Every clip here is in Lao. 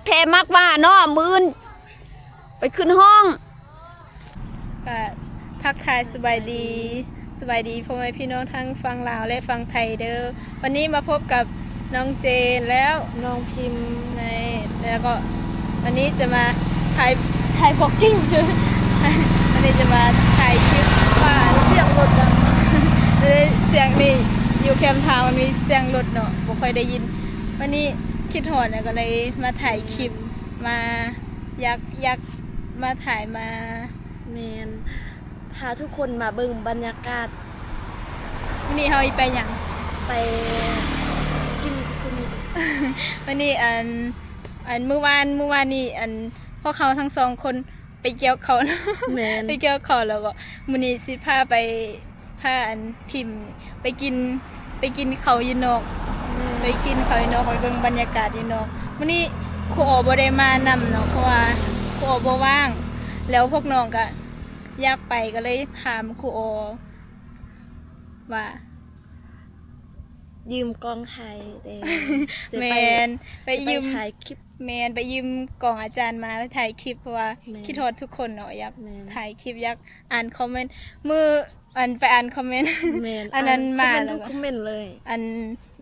ແທ້ມັກວ່າເນາະ ມື້ອື່ນໄປຂຶ້ນຫ້ອງ. ກະທັກທາຍສະບາຍດີ ສະບາຍດີພໍ່ແມ່ພີ່ນ້ອງທັງຝັ່ງລາວ ແລະ ຝັ່ງໄທເດີ. ວັນນີ້ມາພົບກັບນ້ອງເຈນ ແລ້ວ ນ້ອງພິມ ໃນ ແລ້ວກໍວັນນີ້ຈະມາຖ່າຍ ຖ່າຍບລັອກກິ້ງ ວັນນີ້ຈະມາຖ່າຍຄລິບວ່າ ສຽງລົດດັງ ເອີ ສຽງນີ້ຢູ່ແຄມທາງມັນມີສຽງລົດເນາະ ບໍ່ຄ່ອຍໄດ້ຍິນ. ວັນນີ້ຄິດຮອດ ແລ້ວກໍເລີຍມາຖ່າຍຄລິບ ມາ ຢາກ ຢາກມາຖ່າຍມາ ແມ່ນ ພາທຸກຄົນມາເບິ່ງບັນຍາກາດ. ມື້ນີ້ເຮົາຊິໄປຫຍັງ? ໄປກິນຂຸ້ນ. ວັນນີ້ ອັນ ອັນ ມື້ວານ ມື້ວານນີ້ ອັນ ພວກເຮົາທັງສອງຄົນໄປກ່ຽວເຂົ້າ. ແມ່ນ ໄປກ່ຽວເຂົ້າ ແລ້ວກໍມື້ນີ້ຊິພາໄປ ພາ ອັນ ພິມໄປກິນ ໄປກິນເຂົ້າຢູ່ນອກ. ແມ່ນ ໄປກິນເຂົ້າຢູ່ນອກ ໄປເບິ່ງບັນຍາກາດຢູ່ນອກ. ມື້ນີ້ຄູອໍບໍ່ໄດ້ມານຳເນາະ ເພາະວ່າຄູອໍບໍ່ວ່າງ ແລ້ວພວກນ້ອງກະຢາກໄປ ກໍເລີຍຖາມຄູອໍວ່າ ຢືມກ້ອງຖ່າຍແດ່ ຊິໄປ ແມ່ນ ໄປຢືມ ຊິໄປຖ່າຍຄລິບ. ແມ່ນ ໄປຢືມກ້ອງອາຈານມາຖ່າຍຄລິບ ເພາະວ່າ ແມ່ນ ຄິດຮອດທຸກຄົນເນາະ ຢາກ ແມ່ນ ຖ່າຍຄລິບ ຢາກອ່ານຄອມເມັນ. ມື້ ອັນ ໄປອ່ານຄອມເມັນ ແມ່ນ ອັນນັ້ນ ອ່ານມາ ຄອມເມັນ ແລ້ວກໍ ທຸກຄອມເມັນເລີຍ. ອັນ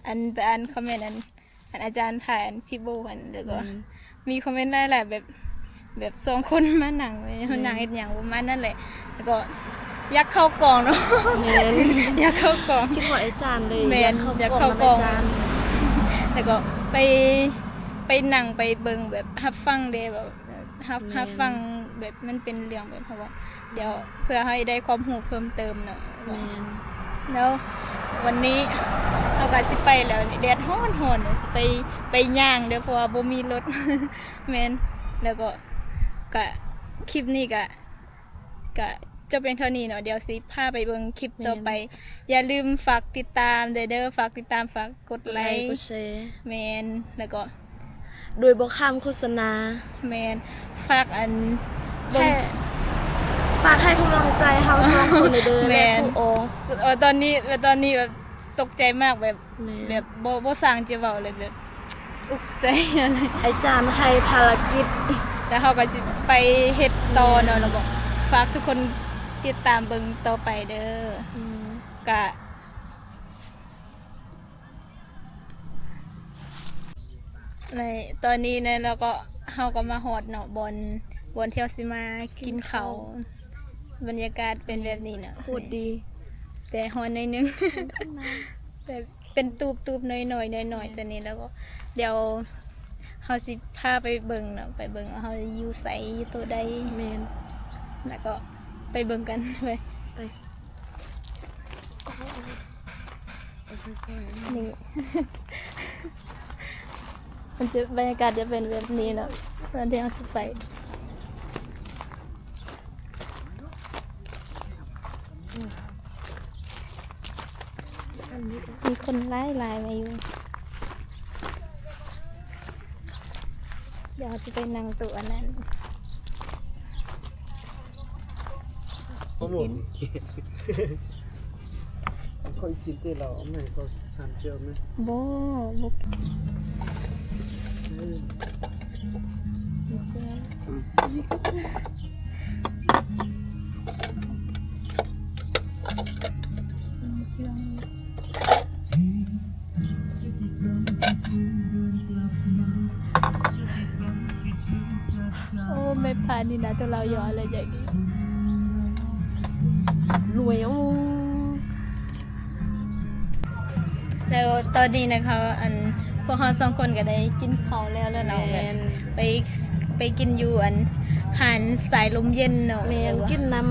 ອັນໄປອ່ານຄອມເມັນ ອັນ ອັນອາຈານຖ່າຍ ອັນ ພີ່ໂບຫັ້ນ ແລ້ວກໍ ແມ່ນ ມີຄອມເມັນຫຼາຍໆ ແບບ ແບບສອງຄົນມານັ່ງ ແມ່ນ ມານັ່ງເຮັດຫຍັງປະມານນັ້ນແຫຼະ. ແລ້ວກໍຢາກເຂົ້າກ້ອງເນາະ ແມ່ນ ຢາກເຂົ້າກ້ອງ ຄິດຮອດອາຈານເລີຍ. ແມ່ນ ຢາກເຂົ້າກ້ອງ ຢາກເຂົ້າກ້ອງ ແລ້ວກໍໄປ ໄປນັ່ງໄປເບິ່ງ ແບບຮັບຟັງເດ້ ແບບ ຮັບ ແມ່ນ ຮັບຟັງ ແບບມັນເປັນເລື່ອງແບບ ເພາະວ່າດຽວເພື່ອໃຫ້ໄດ້ຄວາມຮູ້ເພີ່ມເຕີມເນາະ. ແມ່ນ ແລ້ວວັນນີ້ເຮົາກໍຊິໄປແລ້ວ ແດດຮ້ອນໆ ຊິໄປ ໄປຍ່າງເດີ້ ເພາະວ່າບໍ່ມີລົດ. ແມ່ນ ແລ້ວກໍ ກະ ຄລິບນີ້ກະ ກະຈົບພຽງເທົ່ານີ້ເນາະ ດຽວຊິພາໄປເບິ່ງຄລິບຕໍ່ໄປ. ແມ່ນ ຢ່າລືມຝາກຕິດຕາມເດີ້ ເດີ້ ຝາກຕິດຕາມ ຝາກກົດໄລ ກົດໄລ ກົດແຊ. ແມ່ນ ແລ້ວກໍ ໂດຍບໍ່ຂ້າມໂຄສະນາ. ແມ່ນ ຝາກອັນເບິ່ງ ໃຫ້ ຝາກໃຫ້ກຳລັງໃຈເຮົາສອງຄົນເດີ້ ແລະ ແມ່ນ ຄູອໍ. ເອີ ຕອນນີ້ ຕອນນີ້ແບບຕົກໃຈມາກ ແບບ ແມ່ນ ແບບບໍ່ ບໍ່ຊ່າງຈະເວົ້າເລີຍ ແບບອຸກໃຈ. ອາຈານໃຫ້ພາລະກິດ ແລ້ວເຮົາກໍຊິໄປເຮັດຕໍ່ເນາະ. ແມ່ນ ແລ້ວກໍຝາກທຸກຄົນຕິດຕາມເບິ່ງຕໍ່ໄປເດີ້. ອືມ ກະ ໃນຕອນນີ້ນະ ແລ້ວກໍເຮົາກໍມາຮອດເນາະ ບ່ອນ ບ່ອນທີ່ເຮົາຊິມາກິນເຂົ້າ. ກິນເຂົ້າ ບັນຍາກາດເປັນແບບນີ້ເນາະ ໂຄດດີ ແຕ່ຮ້ອນໜ້ອຍໜຶ່ງ ແບບເປັນຕູບໆ ໜ້ອຍໆ ໜ້ອຍໆ. ແມ່ນ ຈັ່ງນີ້ ແລ້ວກໍດຽວເຮົາຊິພາໄປເບິ່ງເນາະ ໄປເບິ່ງວ່າເຮົາຢູ່ໃສ ຢູ່ໂຕໃດ. ແມ່ນ ແລ້ວກໍໄປເບິ່ງກັນ ໄປ ໄປ. ນີ້ ມັນຈະ ບັນຍາກາດຈະເປັນແບບນີ້ເນາະ ຕອນທີ່ເຮົາຊິໄປ. ມີຄົນຫຼາຍໆ ມາຢູ່. ດຽວເຮົາຊິໄປນັ່ງໂຕະອັນນັ້ນ. ບໍ່ໝົດ ຂ້ອຍກິນແຕ່ເຫຼົ້າ ເອົາໃໝ່ກໍສາມແກ້ວແມ່. ບໍ່ ບໍ່ກິນ. ອືມ ໂອ້ ແມ່ພານີ້ນະ ໂຕລາວຢໍເລີຍ ຢາກ ລວຍ. ໂອ້ ແລ້ວຕອນນີ້ນະຄະ ອັນ ພວກເຮົາສອງຄົນກໍໄດ້ກິນເຂົ້າແລ້ວແລ້ວເນາະ. ແມ່ນ ແບບໄປ ໄປກິນຢູ່ອັນ ຮ້ານສາຍລົມເຢັນເນາະ. ແມ່ນ ກິນນຳ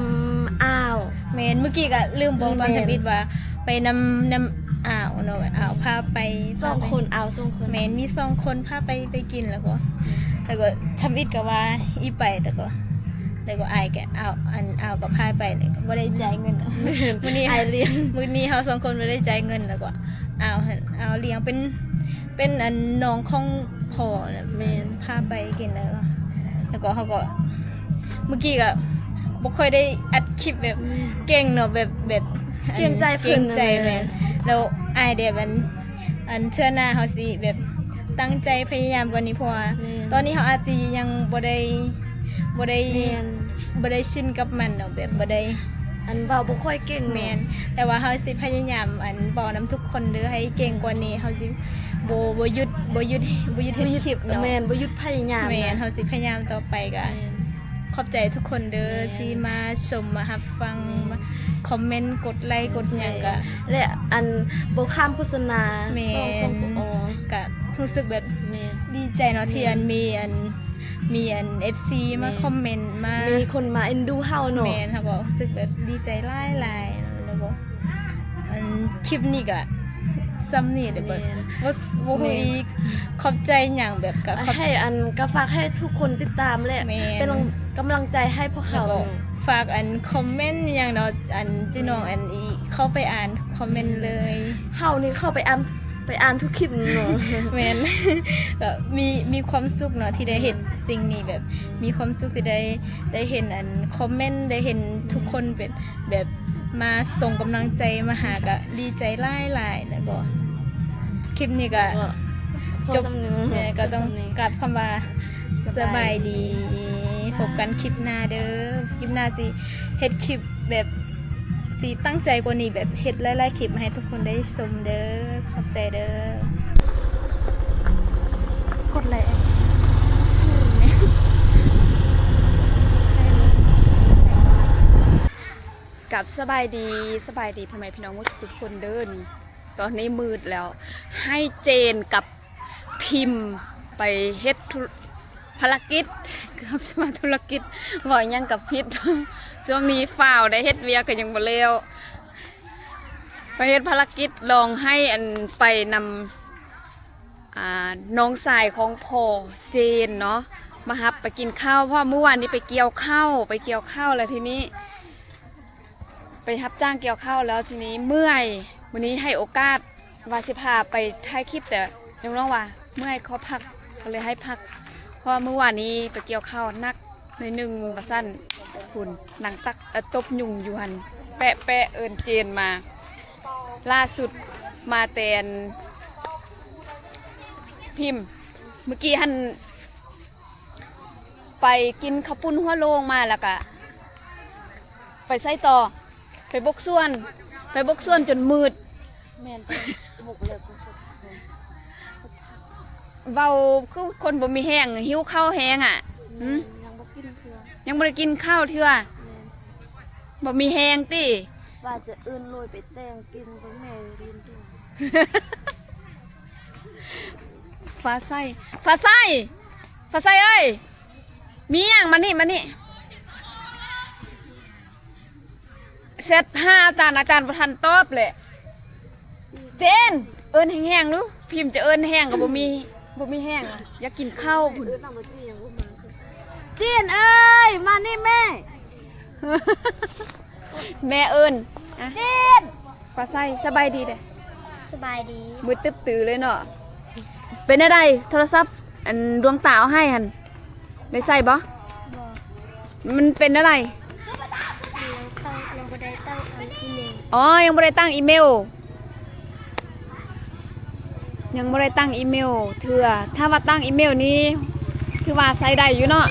ອາວ. ແມ່ນ ມື້ກີ້ກໍລືມບອກຕອນ ແມ່ນ ທຳອິດວ່າໄປນຳ ນຳອາວເນາະ ອາວພາໄປ ສອງຄົນ ອາວສອງຄົນ. ແມ່ນ ມີສອງຄົນພາໄປ ໄປກິນ ແລ້ວກໍ ແລ້ວກໍທຳອິດກໍວ່າອີ່ໄປ ແລ້ວກໍ ແລ້ວກໍອ້າຍກໍ ອາວ ອັນ ອາວກໍພາໄປ ແລ້ວກໍບໍ່ໄດ້ຈ່າຍເງິນ. ແມ່ນ ມື້ນີ້ ອ້າຍລ້ຽງ ມື້ນີ້ເຮົາສອງຄົນບໍ່ໄດ້ຈ່າຍເງິນ ແລ້ວກໍອາວຫັ້ນ ອາວລ້ຽງ ເປັນ ເປັນອັນນ້ອງຂອງພໍ່ນະ. ແມ່ນ ພາໄປກິນ ແລ້ວກໍ ແລ້ວກໍເຮົາກໍ ມື້ກີ້ກໍບໍ່ຄ່ອຍໄດ້ອັດຄລິບແບບ ແມ່ນ ເກັ່ງເນາະ ແບບ ແບບ ອັນ ເກງໃຈເພິ່ນ ເກງໃຈ. ແມ່ນ ແລ້ວອ້າຍແບບ ອັນ ອັນເທື່ອໜ້າເຮົາຊິແບບ ຕັ້ງໃຈພະຍາຍາມກວ່ານີ້ ເພາະວ່າ ແມ່ນ ຕອນນີ້ເຮົາອາດຊິຍັງບໍ່ໄດ້ ບໍ່ໄດ້ ແມ່ນ ບໍ່ໄດ້ຊິນກັບມັນເນາະ ແບບບໍ່ໄດ້ ອັນເວົ້າບໍ່ຄ່ອຍເກັ່ງເນາະ ແມ່ນ ແຕ່ວ່າເຮົາຊິພະຍາຍາມ ອັນ ເວົ້ານຳທຸກຄົນເດີ ໃຫ້ເກັ່ງກວ່ານີ້ ເຮົາຊິບໍ່ ບໍ່ຢຸດ ບໍ່ຢຸດ ບໍ່ຢຸດເຮັດຄລິບເນາະ ແມ່ນ ບໍ່ຢຸດພະຍາຍາມ ແມ່ນ ເຮົາຊິພະຍາຍາມຕໍ່ໄປ ກະ ແມ່ນ ຂອບໃຈທຸກຄົນເດີ ແມ່ນ ທີ່ມາຊົມ ມາຮັບຟັງ ແມ່ນ ມາຄອມເມັນ ກົດໄລ ກົດຫຍັງກະ ແລະ ອັນ ບໍ່ຂ້າມໂຄສະນາ ແມ່ນ ຊ່ອງຂອງ ອໍ ກະຮູ້ສຶກແບບ ແມ່ນ ດີໃຈເນາະ ແມ່ນ ທີ່ອັນມີອັນ ມີອັນ ເອັຟຊີ ແມ່ນ ມາຄອມເມັນ ມາ ມີຄົນມາເອັນດູເຮົາເນາະ ແມ່ນ ເຮົາກໍຮູ້ສຶກແບບດີໃຈຫຼາຍໆ ແລ້ວກໍ ອັນ ຄລິບນີ້ກະສ່ຳນີ້ແຫຼະ ແມ່ນ ບໍ່ ບໍ່ຮູ້ ແມ່ນ ອີກ ຂອບໃຈຫຍັງ ແບບກະຂອບ ໃຫ້ອັນ ກະຝາກໃຫ້ທຸກຄົນຕິດຕາມແຫຼະ ແມ່ນ ເປັນກຳລັງໃຈໃຫ້ພວກເຮົາ ແລ້ວກໍ ເນາະ ຝາກອັນຄອມເມັນຫຍັງເນາະ ອັນ ເຈົ້ານ້ອງ ແມ່ນ ອັນ ອີ ເຂົ້າໄປອ່ານຄອມເມັນເລີຍ ເຮົານີ້ເຂົ້າໄປອ່ານ ໄປອ່ານທຸກຄລິບເນາະ ແມ່ນ ກໍມີ ມີຄວາມສຸກເນາະ ທີ່ໄດ້ເຮັດ ແມ່ນ ສິ່ງນີ້ ແບບມີຄວາມສຸກທີ່ໄດ້ ໄດ້ເຫັນອັນຄອມເມັນ ໄດ້ເຫັນທຸກຄົນເປັນ ແບບມາສົ່ງກຳລັງໃຈມາຫາ ກະດີໃຈຫຼາຍໆ ແລ້ວກໍຄລິບນີ້ກະ ກໍ ຈົບ ເອີ ກໍຕ້ອງ ກາບຄຳວ່າ ສະບາຍດີ ສະບາຍດີ ພົບກັນຄລິບໜ້າເດີ ຄລິບໜ້າຊິເຮັດຄລິບແບບ ຊິຕັ້ງໃຈກວ່ານີ້ ແບບເຮັດຫຼາຍໆຄລິບໃຫ້ທຸກຄົນໄດ້ຊົມເດີ ຂອບໃຈເດີ ກົດໄລ ກັບສະບາຍດີ ສະບາຍດີພໍ່ແມ່ພີ່ນ້ອງໝົດສູ່ຄົນເດີ ນີ້ ຕອນນີ້ມືດແລ້ວ ໃຫ້ເຈນກັບພິມໄປເຮັດທຸ ພາລະກິດ ເກືອບຊິວ່າທຸລະກິດ ເວົ້າຫຍັງກໍຜິດ ຊ່ວງນີ້ຟ້າວໄດ້ ເຮັດວຽກກໍຍັງບໍ່ແລ້ວ ໄປເຮັດພາລະກິດ ລອງໃຫ້ອັນ ໄປນຳ ອ່າ ນ້ອງຊາຍຂອງພໍ່ເຈນເນາະ ມາຮັບໄປກິນເຂົ້າ ເພາະມື້ວານນີ້ໄປກ່ຽວເຂົ້າ ໄປກ່ຽວເຂົ້າແລ້ວທີນີ້ ໄປຮັບຈ້າງກ່ຽວເຂົ້າແລ້ວທີນີ້ເມື່ອຍ ມື້ນີ້ໃຫ້ໂອກາດວ່າຊິພາໄປຖ່າຍຄລິບ ແຕ່ນ້ອງໆວ່າເມື່ອຍຂໍພັກ ກໍເລີຍໃຫ້ພັກ ເພາະວ່າມື້ວານນີ້ໄປກ່ຽວເຂົ້າໜັກໜ້ອຍໜຶ່ງວ່າຊັ້ນ ພຸ້ນນັ່ງຕັກ ເອີ ຕົບຍຸງຢູ່ຫັ້ນ ແປະໆ ເອີ້ນເຈນມາ ລ່າສຸດມາແຕ່ນ ພິມ ມື້ກີ້ຫັ້ນ ໄປກິນເຂົ້າປຸ້ນຫົວໂລງມາ ແລ້ວກະໄປໃສຕໍ່? ໄປບົກສວນ ໄປບົກສວນຈົນມືດ ແມ່ນ ໄປບົກແລ້ວກໍ ເວົ້າຄືຄົນບໍ່ມີແຮງ ຫິວເຂົ້າແຮງອະ ຫື ຍັງບໍ່ກິນເທື່ອ ຍັງບໍ່ໄດ້ກິນເຂົ້າເທື່ອ ແມ່ນ ບໍ່ມີແຮງຕິ ວ່າຈະເອີ້ນໂລຍໄປແຕ່ງກິນກັບແມ່ຢູ່ດິນ ຟ້າໃສ ຟ້າໃສ ຟ້າໃສເອີຍ ມີຫຍັງ? ມານີ້ ມານີ້ ແຊັດຫາອາຈານ ອາຈານບໍ່ທັນຕອບແຫຼະ ເຈນ ເອີ້ນແຮງໆດູ ພິມຈະເອີ້ນແຮງກໍບໍ່ມີ ບໍ່ມີແຮງ ຢາກກິນເຂົ້າພຸ້ນ ເອີ ເຈນເອີຍ ມານີ້ແມ່ ແມ່ເອີ້ນ ອ່ະ ເຈນ ຟ້າໃສ ສະບາຍດີເດ້ ສະບາຍດີ ມືດຕຶບຕື້ເລີຍເນາະ ເປັນແນວໃດ ໂທລະສັບ ອັນດວງຕາເອົາໃຫ້ຫັ້ນ ໄດ້ໃຊ້ບໍ່? ບໍ່ ມັນເປັນແນວໃດ? ຍັງຕັ້ງ ຍັງບໍ່ໄດ້ຕັ້ງອັນອີເມວ ອໍ ຍັງບໍ່ໄດ້ຕັ້ງອີເມວ ຍັງບໍ່ໄດ້ຕັ້ງອີເມວເທື່ອ ຖ້າວ່າຕັ້ງອີເມວນີ້ ຖືວ່າໃຊ້ໄດ້ຢູ່ເນາະ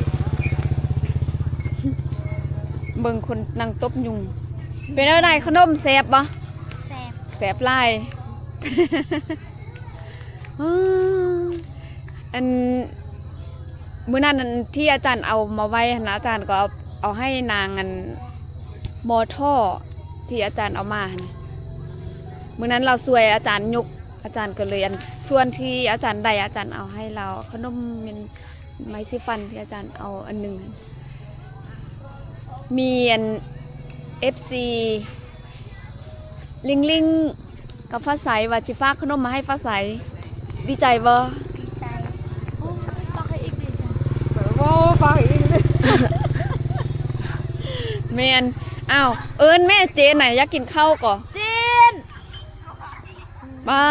ເບິ່ງຄົນນັ່ງຕົບຍຸງ ເປັນແນວໃດ ຂະໜົມແຊບບໍ່? ແຊບ ແຊບຫຼາຍ ອັນ ມື້ນັ້ນ ອັນ ທີ່ອາຈານເອົາມາໄວ້ຫັ້ນນະ ອາຈານກໍເອົາ ເອົາໃຫ້ນາງ ອັນ ມໍທໍ້ ທີ່ອາຈານເອົາມາຫັ້ນນະ ມື້ນັ້ນລາວຊ່ວຍອາຈານຍົກ ອາຈານກໍເລີຍ ອັນ ສ່ວນທີ່ອາຈານໄດ້ ອາຈານເອົາໃຫ້ລາວ ຂະໜົມແມ່ນໄມ້ສີຟັນທີ່ອາຈານເອົາອັນໜຶ່ງ ມີອັນ ເອັຟຊີ ລິງລິງ ກັບຟ້າໃສ ວ່າຊິຝາກຂະໜົມມາໃຫ້ຟ້າໃສ ດີໃຈບໍ່? ດີໃຈ ໂອ້ ຝາກໃຫ້ອີກດີໃຈ ໂອ້ ຝາກອີກ ແມ່ນ ອ້າວ ເອີ້ນແມ່ເຈນນະ ຢາກກິນເຂົ້າກໍ ເຈນ ມາ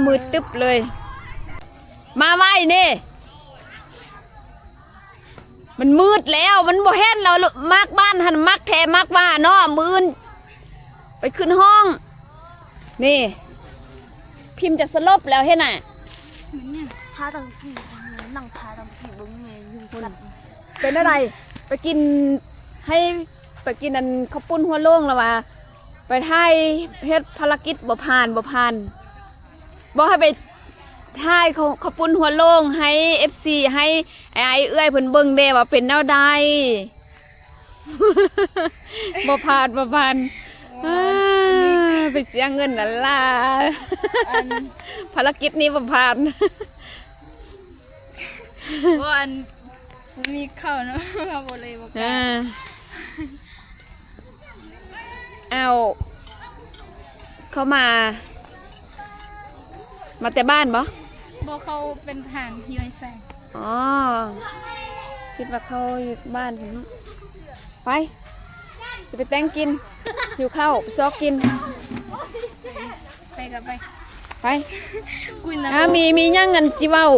ມືດຕຶບເລີຍ ມາໄວເນ ມັນມືດແລ້ວ ມັນບໍ່ເຫັນແລ້ວ ມັກບ້ານຫັ້ນ ມັກແທ້ມັກວ່າເນາະ ມື້ອື່ນໄປຂຶ້ນຫ້ອງ ນີ້ ພິມຈະສະຫຼົບແລ້ວເຫັນນະ ມັນຫຍັງ ຖ້າຕັ້ງກີ້ ນັ່ງຖ້າຕັ້ງກີ້ ເບິ່ງແມ່ຍຸງກັດ. ເປັນແນວໃດ? ໄປກິນ ໃຫ້ໄປກິນອັນເຂົ້າປຸ້ນຫົວໂລ້ງລະວ່າ ໄປຖ່າຍເຮັດພາລະກິດບໍ່ຜ່ານ ບໍ່ຜ່ານ. ບອກໃຫ້ໄປຖ່າຍເຂົ້າ ເຂົ້າປຸ້ນຫົວໂລ້ງໃຫ້ເອັຟຊີ ໃຫ້ອ້າຍເອື້ອຍເພິ່ນເບິ່ງແດ່ວ່າເປັນແນວໃດ. ບໍ່ຜ່ານ ບໍ່ຜ່ານ. ໂອ້ຍ ອ່າ ໄປເສຍເງິນນັ້ນລະ ອັນ ພາລະກິດນີ້ບໍ່ຜ່ານ. ບໍ່ ອັນ ບໍ່ມີເຂົ້າເນາະ ເຮົາບໍ່ເລີຍບໍ່ກ້າ. ອ່າ ອ້າວ ເຂົ້າມາ ມາແຕ່ບ້ານບໍ່? ບໍ່ ເຂົາເປັນທະຫານຢູ່ໄຮແຊ. ອໍ ຄິດວ່າເຂົາຢູ່ບ້ານພຸ້ນ. ໄປ ຊິໄປແຕ່ງກິນ ຫິວເຂົ້າ ໄປຊອກກິນ. ໄປກໍໄປ ໄປ. ຄຸນນະ ອ່າ ມີ ມີຫຍັງອັນຊິເວົ້າ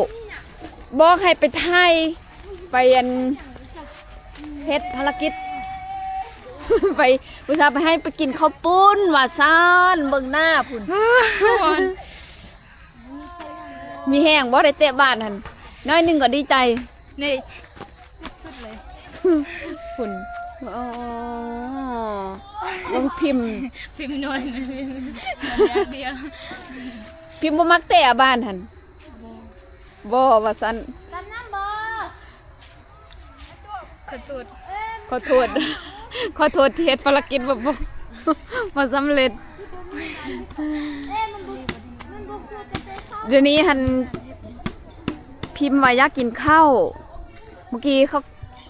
ບອກໃຫ້ໄປຖ່າຍ ໄປອັນ ເຮັດພາລະກິດ ໄປ ອຸດສ່າໄປໃຫ້ໄປກິນເຂົ້າປຸ້ນວ່າຊັ້ນ ເບິ່ງໜ້າພຸ້ນ. ມີແຮງບໍ່ ໄດ້ເຕະບານຫັ້ນ ໜ້ອຍໜຶ່ງກໍດີໃຈ. ນີ້ ສຸດເລີຍ ພຸ້ນ. ໂອ້ ເບິ່ງພິມ ພິມນວນ ພິມບໍ່ມັກເຕະບານຫັ້ນ. ບໍ່ ບໍ່ວ່າຊັ້ນ. ຂໍໂທດ ຂໍໂທດ ຂໍໂທດທີ່ເຮັດພາລະກິດບໍ່ ບໍ່ ບໍ່ສຳເລັດ. ດຽວນີ້ຫັ້ນ ພິມວ່າຢາກກິນເຂົ້າ ເມື່ອກີ້ເຂົາ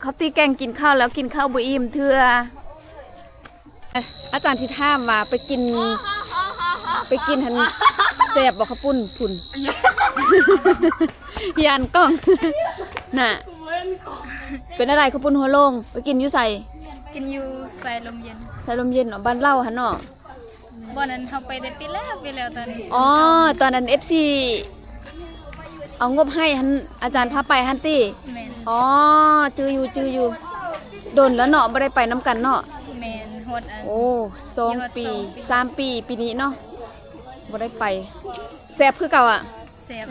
ເຂົາຕີແກ່ງກິນເຂົ້າແລ້ວ ກິນເຂົ້າບໍ່ອີ່ມເທື່ອ. ອາຈານທີ່ຖາມວ່າໄປກິນ ໄປກິນຫັ້ນແຊບບໍ່ເຂົ້າປຸ້ນພຸ້ນ? ຢ້ານກ້ອງນະ. ເປັນອະໄລເຂົ້າປຸ້ນຫົວໂລ້ງ ໄປກິນຢູ່ໃສ? ກິນຢູ່ສາຍລົມເຢັນ. ສາຍລົມເຢັນເນາະ ບ້ານເລົ່າຫັ້ນເນາະ. ບ່ອນນັ້ນເຮົາໄປແຕ່ປີແລ້ວ ປີແລ້ວຕອນ ອໍ ຕອນນັ້ນເອັຟຊີ ເອົາງົບໃຫ້ຫັ້ນ ອາຈານພາໄປຫັ້ນຕິ? ແມ່ນ. ອໍ ຈື່ຢູ່ ຈື່ຢູ່. ດົນແລ້ວເນາະ ບໍ່ໄດ້ໄປນຳກັນເນາະ. ແມ່ນ ຮອດອັນ ໂອ້ ສອງປີ ສອງປີ ສາມປີ ປີນີ້ເນາະ ບໍ່ໄດ້ໄປ. ແຊບຄືເກົ່າອະ? ແຊບ.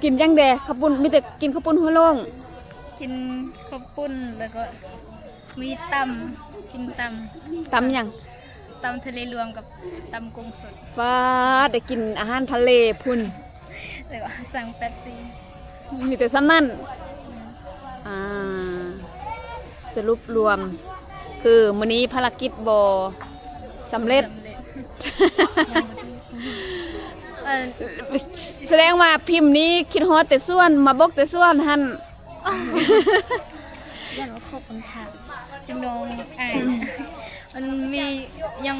ກິນຫຍັງແດ່? ເຂົ້າປຸ້ນ ມີແຕ່ກິນເຂົ້າປຸ້ນຫົວໂລ້ງ. ກິນເຂົ້າປຸ້ນ ແລ້ວກໍ ມີຕຳ ກິນຕຳ. ຕຳຫຍັງ? ຕຳທະເລລວມກັບຕຳກຸ້ງສົດ. ປາດ ໄດ້ກິນອາຫານທະເລພຸ້ນ. ແລ້ວກໍສັ່ງເປັບຊີ. ມີແຕ່ສ່ຳນັ້ນ. ອືມ. ອ່າ ສະຫຼຸບລວມ ຄືມື້ນີ້ພາລະກິດບໍ່ສຳເລັດ. ສຳເລັດ. ເອີ ສະແດງວ່າພິມນີ້ຄິດຮອດແຕ່ສວນ ມາບົກແຕ່ສວນຫັ້ນ. ຢ້ານວ່າເຂົາເປັນທາງພີ່ນ້ອງອ້າຍ ມັນມີ ຍັງ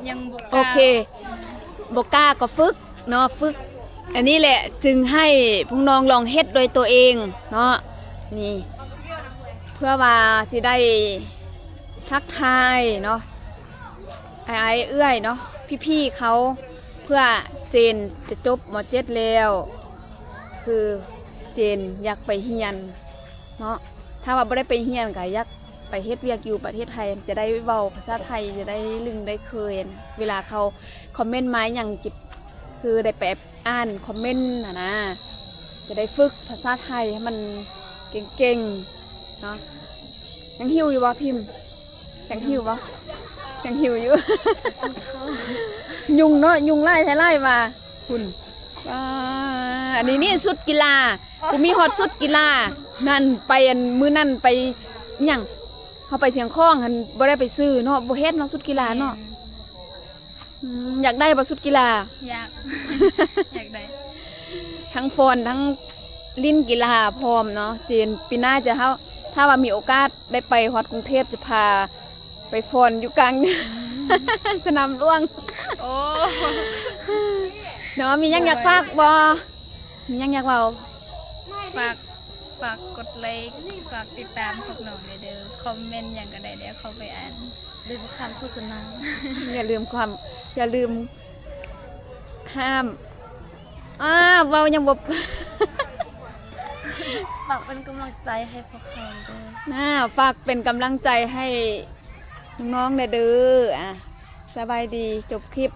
ຍັງບໍ່ກ້າ. ໂອເຄ ບໍ່ກ້າກໍຝຶກເນາະ ຝຶກ. ອັນນີ້ແຫຼະຈຶ່ງໃຫ້ພວກນ້ອງລອງເຮັດດ້ວຍຕົວເອງເນາະ. ນີ້ ເພື່ອວ່າຊິໄດ້ທັກທາຍເນາະ ອ້າຍໆ ເອື້ອຍເນາະ ພີ່ໆ ເຂົາ ເພື່ອເຈນຈະຈົບ ມໍເຈັດ ແລ້ວ ຄືເຈນຢາກໄປຮຽນເນາະ. ຖ້າວ່າບໍ່ໄດ້ໄປຮຽນກໍຢາກໄປເຮັດວຽກຢູ່ປະເທດໄທ ຈະໄດ້ເວົ້າພາສາໄທ ຈະໄດ້ລຶ້ງໄດ້ເຄີຍ. ເວລາເຂົາຄອມເມັນມາຫຍັງ ຈະ ຄືໄດ້ໄປອ່ານຄອມເມັນຫັ້ນນະ ຈະໄດ້ຝຶກພາສາໄທໃຫ້ມັນເກັ່ງໆ ເນາະ. ຍັງຫິວຢູ່ບໍ່ພິມ? ຍັງຫິວບໍ່? ຍັງຫິວຢູ່. ຍຸງເນາະ ຍຸງຫຼາຍແທ້ຫຼາຍວ່າ. ພຸ້ນ ອ່າ ອັນນີ້ນີ້ຊຸດກິລາ ກູມີຮອດຊຸດກິລາ. ນັ້ນໄປອັນ ມື້ນັ້ນໄປຫຍັງ ເຮົາໄປຊຽງຂອງຫັ້ນ ບໍ່ໄດ້ໄປຊື້ເນາະ ບໍ່ເຫັນເນາະ ຊຸດກິລາເນາະ. ອືມ ຢາກໄດ້ບໍ່ຊຸດກິລາ? ຢາກ ຢາກໄດ້ ທັງຟ້ອນທັງຫຼິ້ນກິລາພ້ອມເນາະເຈນ. ປີໜ້າຈະ ຖ້າ ຖ້າວ່າມີໂອກາດໄດ້ໄປຮອດກຸງເທບ ຈະພາໄປຟ້ອນຢູ່ກາງ ສະໜາມຫຼວງ. ໂອ້ ເນາະ. ມີຫຍັງຢາກຝາກບໍ່? ມີຫຍັງຢາກເວົ້າ? ຝາກ ຝາກກົດໄລຄ໌ ຝາກຕິດຕາມພວກນ້ອງແດ່ເດີ. ຄອມເມັນຫຍັງກໍໄດ້ ດຽວເຂົ້າໄປອ່ານ. ລືມຄຳໂຄສະນາ. ຢ່າລືມຄຳ ຢ່າລືມຫ້າມ ອ້າ ເວົ້າຍັງບໍ່ ຝາກເປັນກຳລັງໃຈໃຫ້ພວກເຮົາເດີ. ອ່າ ຝາກເປັນກຳລັງໃຈໃຫ້ນ້ອງໆ ແດ່ເດີ. ອ່າ ສະບາຍດີ ຈົບຄລິບ.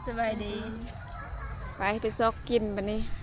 ສະບາຍດີ. ໄປ ໄປຊອກກິນບັດນີ້.